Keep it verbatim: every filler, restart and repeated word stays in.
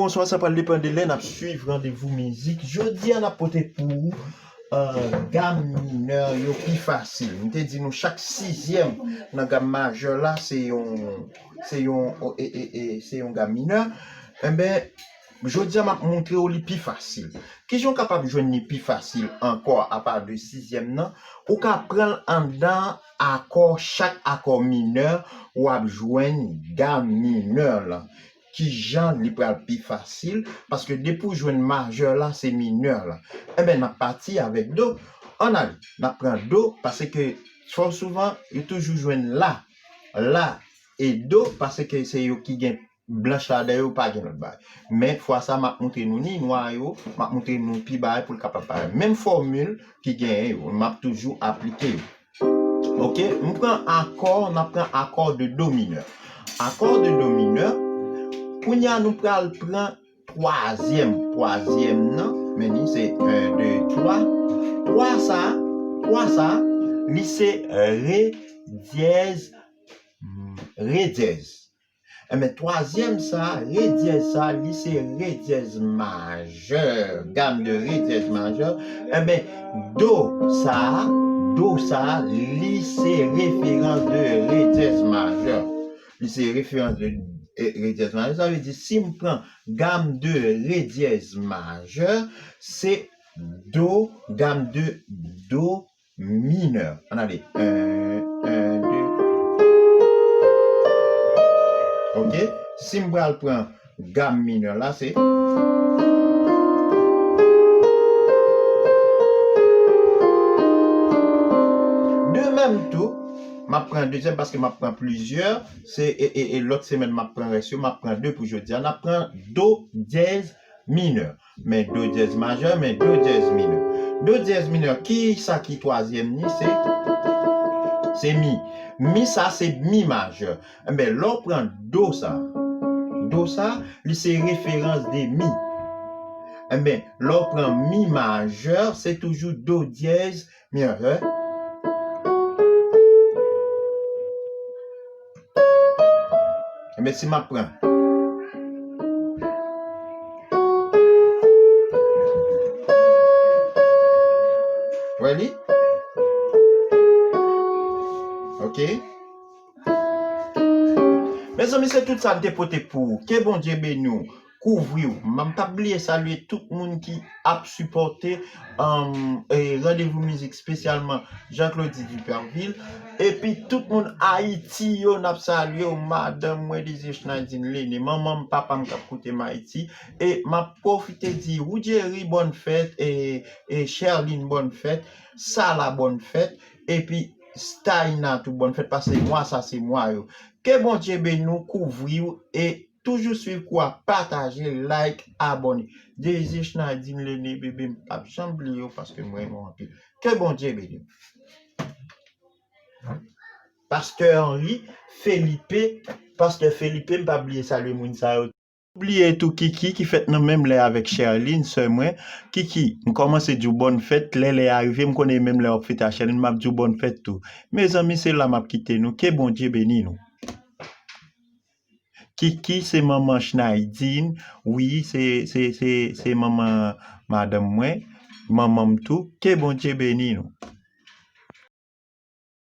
Bonswa, sa pral depann de lè n ap swiv Randevou Mizik. Jodi a, n ap pote pou ou, euh, gam minè yo pi fasil. M te di nou chak sizyèm nan gam majè la, se yon, se yon, o, e, e, e, se yon gam minè. Enben, jodi a, m ap montre w li pi fasil. Kijan w kapab jwenn li pi fasil ankò apa de sizyèm nan? Ou ka pran l anndan akò, chak akò minè, w ap jwenn gam minè lan. Kijan li pral pi fasil? Paske depi w jwenn majè la, se minè la. Enben, n ap pati avèk do. Ann ale, n ap pran do, paske fò souvan, yo toujou jwenn la. La e do, paske se yo ki gen blanch ladan yo, pa gen lòt bagay. Men fwa sa, m ap montre nou ni nwa yo, m ap montre nou pi bagay pou l kapab parèt. Menm fòmil ki genyen yo, m ap toujou aplike yo. Ok, m pran akò, n ap pran akò de do minè. Akò de do minè, kounye a nou pral pran twazyèm, twazyèm nan, men li se en, de, twa. Twa sa, twa sa, li se re dyèz, mm, re dyèz. Enben, twazyèm sa, re dyèz sa, li se re dyèz majè, gam de re dyèz majè. Enben, do sa, do sa, li se referans de re dyèz majè. Li se referans de, e, re dyèz majè. Sa vle di, si m pran gam de re dyèz majè, se do, gam de do minè. Ann ale. En, en, de. Ok. Si m pral pran gam minè la, se. De menm tou, m ap pran dezyèm paske m ap pran plizyè. Se, e, e, e lòt semèn, m ap pran rès yo. M ap pran de pou jodi a. N ap pran do dyèz minè. Men do dyèz majè, men do dyèz minè. Do dyèz minè, ki sa ki twazyèm ni? Se, se mi. Mi sa se mi majè. Enben, lè w pran do sa, do sa, li se referans de mi. Enben, lè w pran mi majè, se toujou do dyèz minè. Enben, si m ap pran. Wè li? Ok. Mezanmi, se tout sa m te pote pou ou. Ke Bondye beni w, kouvri w. M p ap bliye salye tout moun ki ap sipòte, um, e, Randevou Mizik, espesyalman Jean Claudy Duperville. Epi tout moun Ayiti yo, n ap salye w, madanm mwen, Désir Schneidine Lene, manman m, papa m k ap koute m Ayiti. E m ap pwofite di Woudjeri bòn fèt, e, e Sherline bòn fèt, Sala bòn fèt, epi Staina tou bòn fèt, paske mwa sa se mwa yo. Ke Bondye beni w, kouvri w, e toujou swiv kou a, pataje, like, abòne. Désir Schneidine Lene, bebe, m p ap janm bliye w paske m renmen w anpil. Ke Bondye beni w. Pastè Henry, Felipe, Pastè Felipe, m p ap bliye salye moun sa yo. Bliye tou Kiki, ki fèt nan menm lè avèk Sherline, sè mwen. Kiki, m kòmanse di w bòn fèt, lè lè a rive, m konnen menm lè w ap fete a Sherline, m ap di w bòn fèt tou. Mezanmi, se la m ap kite nou. Ke Bondye beni nou. Kiki se manman Schneidine, wi, se, se, se, se manman madanm mwen, manman m tou. Ke Bondye beni nou.